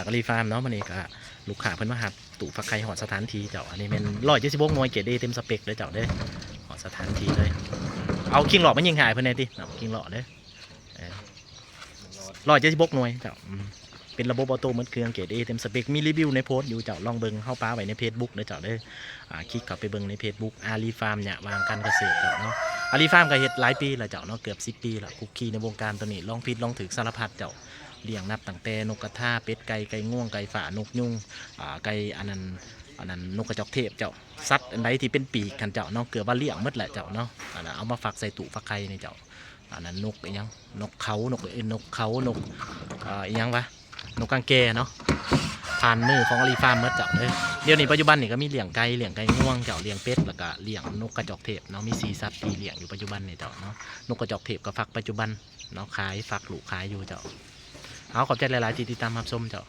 ອາລີຟາມເນາະ ມື້ນີ້ກໍລູກຄ້າເພິ່ນມາຮັບຕູ້ຟັກໄຂ່ຮອດສະຖານທີ່ເຈົ້າ. ອັນນີ້ແມ່ນຮ້ອຍເຈັດສິບຫົກໜ່ວຍ ເກຣດເອເຕັມສະເປັກເດີເຈົ້າເດີ ຮອດສະຖານທີ່ເລີຍ. ເອົາຄິງຫຼອກມາຍິງໃຫ້ອ້າຍເພິ່ນແດ່ຕິເນາະ ຄິງຫຼອກເດີ. ເອີ ຮ້ອຍເຈັດສິບຫົກໜ່ວຍເຈົ້າ. ອືມ ເປັນລະບົບອອໂຕ້ໝົດເຄື່ອງ ເກຣດເອເຕັມສະເປັກ ມີຣີວິວໃນໂພສຢູ່ເຈົ້າ ລອງເບິ່ງ ເຮົາປະໄວ້ໃນເຟສບຸກເດີເຈົ້າເດີ. ອ່າ ຄລິກເຂົ້າໄປເບິ່ງໃນເຟສບຸກ ອາລີຟາມ ຍະຫວ່າງການກະເສດເຈົ້າເນາະ. ອາລີຟາມກໍເຮັດຫຼາຍປີແລ້ວເຈົ້າເນາະ ເກືອບສິບປີແລ້ວ ຄຸກຄີໃນວົງການໂຕນີ້ ລອງຜິດລອງຖືກສາລະພັດເຈົ້າ. ລ້ຽງນັບຕັ້ງແຕ່ນົກກະທາ ເປັດ ໄກ່ ໄກ່ງວງ ໄກ່ຟ້າ ນົກຍຸງ ອ່າ ໄກ່ອັນນັ້ນ ອັນນັ້ນ ນົກກະຈອກເທບເຈົ້າ. ສັດອັນໃດທີ່ເປັນປີກຫັ້ນເຈົ້າເນາະ ເກືອບວ່າລ້ຽງໝົດແຫຼະເຈົ້າເນາະ. ອັນນັ້ນ ເອົາມາຟັກໃສ່ຕູ້ຟັກໄຂ່ນີ້ເຈົ້າ. ອັນນັ້ນນົກອີ່ຫຍັງ ນົກເຂົາ ນົກ ເອີ້ນນົກເຂົາ ນົກ ເອີ ອີ່ຫຍັງວະ ນົກກາງແກເນາະ ຜ່ານມືຂອງອາລີຟາມໝົດເຈົ້າເດີ. ດຽວນີ້ປັດຈຸບັນນີ້ກໍມີລ້ຽງໄກ່ ລ້ຽງໄກ່ງວງເຈົ້າ ລ້ຽງເປັດ ແລ້ວກໍລ້ຽງນົກກະຈອກເທບເນາະ. ມີສີ່ສັດທີ່ລ້ຽງຢູ່ປັດຈຸບັນນີ້ເຈົ້າເນາະ. ນົກກະຈອກເທບກໍຟັກປັດຈຸບັນເນາະ ຂາຍ ຟັກລູກຂາຍຢູ່ເຈົ້າ. ເອົາ ຂອບໃຈຫຼາຍໆທີ່ຕິດຕາມຮັບຊົມເຈົ້າ.